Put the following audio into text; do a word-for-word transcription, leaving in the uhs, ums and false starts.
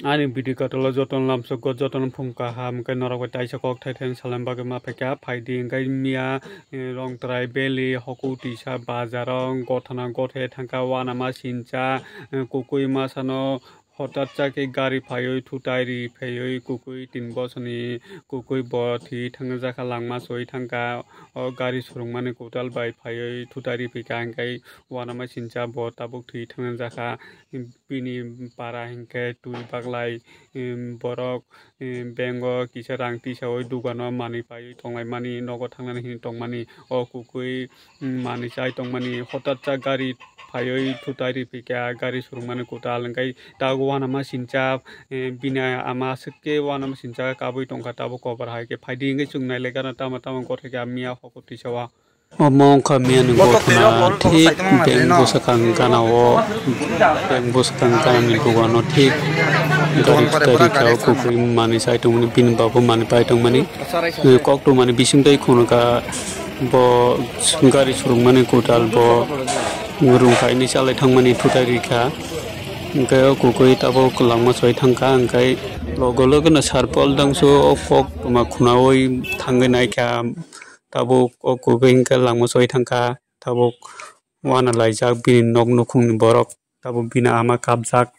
Ani video katolo jotono lamsokgo, jotono phung kaham, hwnkhe norok bai taisa kok thai thai salem bagwi ma phaikha. Phaidi hwnkhe miya, eh, Rongtrai Valley, Hoku Tisa bazaro gothana gothe thangkha, uanama sincha, eh, kukui masano hotat cha khe gari phaiwi thutai ri phaiwi kukui tin bosoni kukui bo thwi thangjakha, langma soi thangkha. O gari surungmani kwtal bai phaiwi thutai ri phikha, hwnkhe uanama sincha bo tabuk thwi thangjakha. Bini para hinkhe twi baglai, em, borok, em, bank o kisa rang tisaui dukano manwi paiwi tonglaimani, nogo thangnani hwnwi tongmani. O kukui, em, manwi chai tongmani, hotat cha gari phaiwi thutai ri phikha, gari surungmani kwtal, hwnkhe tabuk uanama sincha, em, bini ama aswk khe uanama sincha kabui tongkha, tabuk kobar hai khe phaidi hwnkhe chwng nailaikha tamo tamo gothaikha miya Hoku Tisa o. Omo wngkha miyani gothana thik bank bwsakang gana o, bank bwsakang gana ni dogano thik gari thutai rikha o kukui manwi chai tongmani, bini babo manwi pai tongmani. Kok tongmani bising tei khunukha bo gari surungmani kwtal bo rung phaini chalai thangmani thutai rikha. Hwnkhe o kukui tabuk langma soi thangkha, hwnkhe logo logo no sarpol dangso o kok tongma khunaui thangwi naikha. Tabuk o kukui hwnkhe langma soi thangkha, tabuk uana laijak bini nok nukhungni borok, tabuk bini ama kapjak,